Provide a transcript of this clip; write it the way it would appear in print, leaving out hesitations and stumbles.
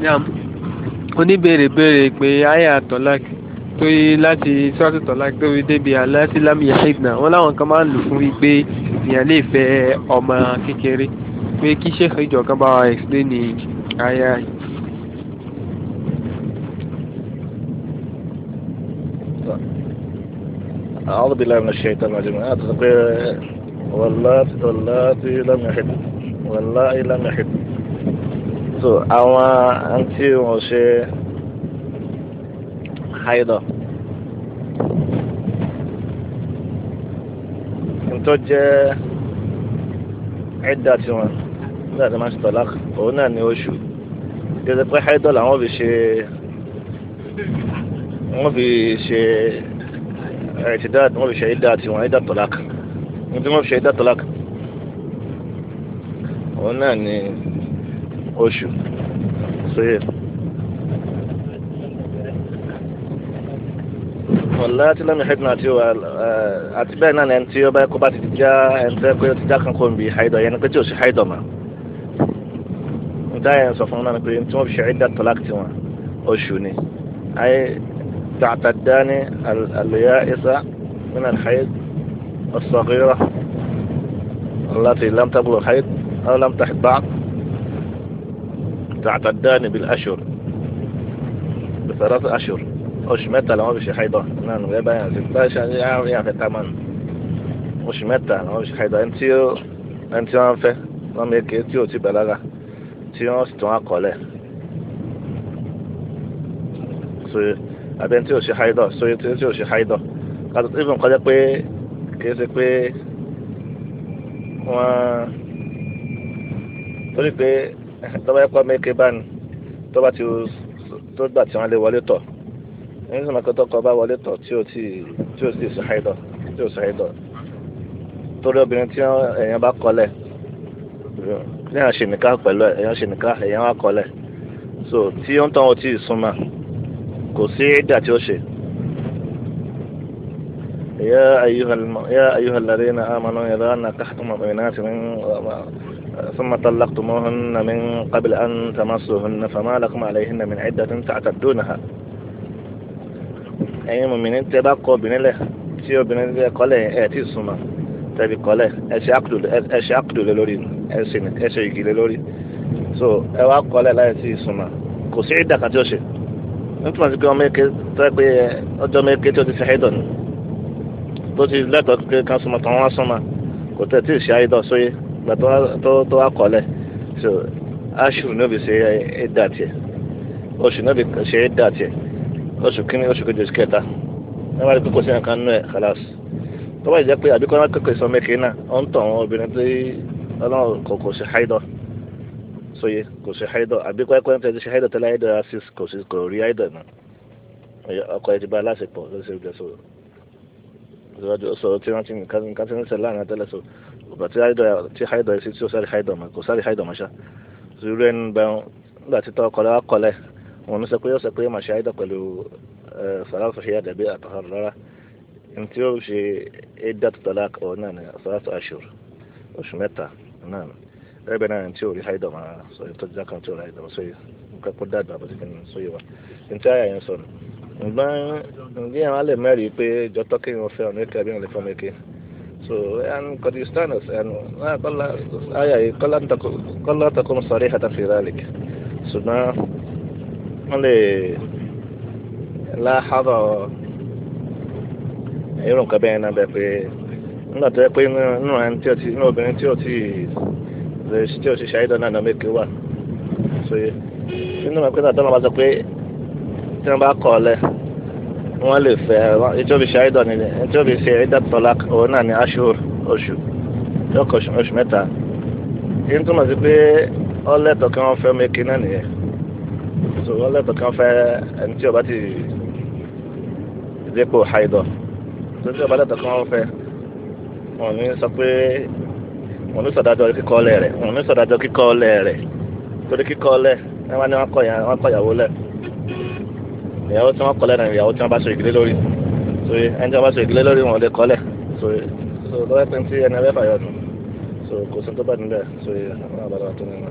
Naam, oníbèrè béèrè pé àyà tọ́lák tó yí láti sọ́ọ̀tù tọ́lák tó fi débi aláti lámì yahidna, wọ́n láwọn kan máa ń lò fún wípé èèyàn lè fẹ́ ọmọ kékeré, pé kí sheikh ìjọ kan bá wa explain ní àyà yìí. أعوذ بالله من الشيطان الرجيم. واللاتي لم يحضن واللائي لم يحضن. So àwọn àǹtí wọn ṣe haidọ̀ tó jẹ́ ẹ̀dá tiwọn nígbà tí wọ́n ṣe tọ́lá, òun náà ní oṣù kí ẹ pé haidọ̀ làwọn fi ṣe, wọ́n fi ṣe ẹ̀tìdá, wọ́n fi ṣe ẹ̀dá tiwọn, ẹ̀dá tọ́lá ní tí wọ́n fi ṣe ẹ̀dá tọ́lá, òun náà ní oṣù sóyè. Wàláàtí lẹ́nu ìhẹ́dùn àti àti bẹ́ẹ̀ náà ẹni tí ó bá kó bá ti já, ẹni tó yẹ pé ó ti já kan kó ń bi haidọ̀ yẹn ni pé tí ò sí haidọ̀ mà. Níta yẹn sọ fún náà ni pé tí wọ́n fi ṣe ẹ̀dá tọ́lá tiwọn oṣù ni. Ayé تعتدان اليائسة من الحيض الصغيرة التي لم تبلغ الحيض أو لم تحض بعد، تعتدان بالأشهر بثلاث أشهر. Oṣù mẹ́ta làwọn fi ṣe haidọ̀ náà nù ẹ báyà sí báyà ṣe yà fẹ́ tamán. Oṣù mẹ́ta làwọn fi ṣe haidọ̀, ẹni tí wọ́n fẹ́ wọ́n mẹ́kẹ́ tí ò ti bàlágà tí wọ́n sì tún akọ̀lẹ̀ so àbí ẹni tí ò ṣe haidọ̀ so tí ò ṣe haidọ̀ kàtó even kọjá pé kìí ṣe pé wọ́n torí pé tọ́ba ẹ̀kọ́ mẹ́kẹ́ bá ní tọ́ba tí tó gbà tí wọ́n lè wọlé tọ̀ ní sọ̀rọ̀ kí tọkọ bá wọlé tọ̀ tí ò tí ò sì ṣe haidọ̀ tí ò ṣe haidọ̀ torí obìnrin tí èèyàn bá kọlẹ̀ èèyàn ṣe nìka pẹ̀lú èèyàn ṣe nìka èèyàn wá kọlẹ̀ so tí ó ń tán ó tí ì súnmọ́ kò sí ìdá tí ó ṣe. يا أيها الذين آمنوا إذا نكحتم المؤمنات ثم طلقتموهن من قبل أن تمسوهن فما لكم عليهن من عدة تعتدونها. Ẹ̀yin mùmínì tẹ́ bá kọ obìnrin lẹ̀ tí obìnrin tẹ́ kọ́lẹ̀ ẹ̀ tí ì súnmọ́ tẹ̀bi kọ́lẹ̀ ẹ ṣe àkùdù lé lórí, ẹ ṣe igi lé lórí, so ẹ wá kọ́lẹ̀ láì tí ì súnmọ́ kò sí ìdá kan tí ó ṣe. Nítorí pé ọmọ eke tó yẹ pé ọjọ́ mẹ́kẹ́ tí ó ti ṣe àìdọ̀ ni tó ti lẹ́tọ̀ọ́ pé ká súnmọ́ tán wọ́n súnmọ́ kò tẹ̀ tí ì ṣe àìdọ̀ sóyè gbà tó wá kọ́lẹ̀ so aṣù ní òbí ṣe ìdá tiẹ̀, oṣù ní òbí ṣe ìdá tiẹ̀, oṣù kínní, oṣù kejì, oṣù kẹta, ẹ wá rí pé kò sí nǹkan nínú ẹ̀ khalas. Tó bá jẹ́ pé àbíkọ́ náà kékeré sọ mẹ́kẹ́ náà ó ń tàn àwọn obìnrin tí ọlọ́run kò ṣe haidọ̀ sóye kò ṣe haidọ̀ àbíkọ́ ẹ̀kọ́ ẹ̀ńtẹ́ ti ṣe haidọ̀ tẹ́lẹ̀ haidọ̀ asis kò sí kò rí haidọ̀ náà ọkọ ẹ̀ ti bá aláṣepọ̀ ló ṣe jẹ́ sọ̀rọ̀ tí wọ́n ti nǹkan tí ń ṣe láàrin tẹ́lẹ̀ sọ ọ̀gbà tí haidọ̀ sí tí ó sáré haidọ̀ mọ́ kò sáré haidọ̀ mọ́ ṣá irú ẹni bẹ́ẹ̀ nígbà tí tọ́ ọkọ rẹ̀ kọ́lẹ̀ wọn ní sọ pé yóò sọ pé màá ṣe àìdọ̀ pẹ̀lú sàlátù ṣe àdàbí àtàhàrà rárá ní tí ó ṣe ẹ̀dá talaq ọ̀ náà ní sàlátù ashur oṣù mẹ́ta náà ní ẹgbẹ́ náà ní tí ò rí àìdọ̀ máa sọ ètò ìjà kan tí ò rí àìdọ̀ sọ yìí nǹkan kó dàgbà bó ti fi sọ yìí wa ní tí àyà yẹn sọ nù. Ǹgbọ́n ǹgbọ́n àwọn alẹ́ mẹ́rin pé ìjọ tọ́kì wọn fẹ́ ọ̀nà èké àbí wọn lè fẹ́ ọmọ èké so ẹn kọ́dí stanus ẹn àyà yìí kọ́lá takùn sarihatan fi dhalik ṣùgbọ́n wọ́n lè láhàbọ̀ irú nǹkan bẹ́ẹ̀ náà bẹ́ẹ̀ pé nígbà tó yẹ pé inú ẹni tí ó ti inú obìnrin tí ó ti lè tí ó ti ṣe àìdọ̀ náà náà méke wà sóye nínú ẹ̀ pé náà tọ́lá bá sọ pé tí wọ́n bá kọ̀ ọ́ lẹ̀ wọ́n lè fẹ́ tí ó fi ṣe àìdọ̀ ni tí ó fi ṣe àìdọ̀ tọ́lá òun náà ní ashur oṣù yóò kọ oṣù mẹ́ta yìí túmọ̀ sí pé ọlẹ́tọ̀ kí wọ́n fẹ́ méke náà nìyẹn. So wọ́n lẹ́tọ̀ọ́ kí wọ́n fẹ́ ẹni tí ó bá ti dépò haidọ̀ tó tí ó bá lẹ́tọ̀ọ́ kí wọ́n fẹ́ wọn ní sọ pé wọn ní sọ̀dájọ́ kíkọ́ ọlẹ̀ rẹ̀ wọn ní sọ̀dájọ́ kíkọ́ ọlẹ̀ rẹ̀ torí kíkọ́ ọlẹ̀ ẹ wá ní wọ́n kọ ìyàwó lẹ̀ ìyàwó tí wọ́n kọ lẹ̀ náà ìyàwó tí wọ́n bá so ìgilé lórí so ẹni tí wọ́n bá so ìgilé lórí wọn lè kọ́ lẹ̀ so lọ́wọ́ pé tí ẹni abẹ́fà yọ̀ nù so kò sí tó bá níbẹ̀ so àwọn àbálọ́ tó nínú.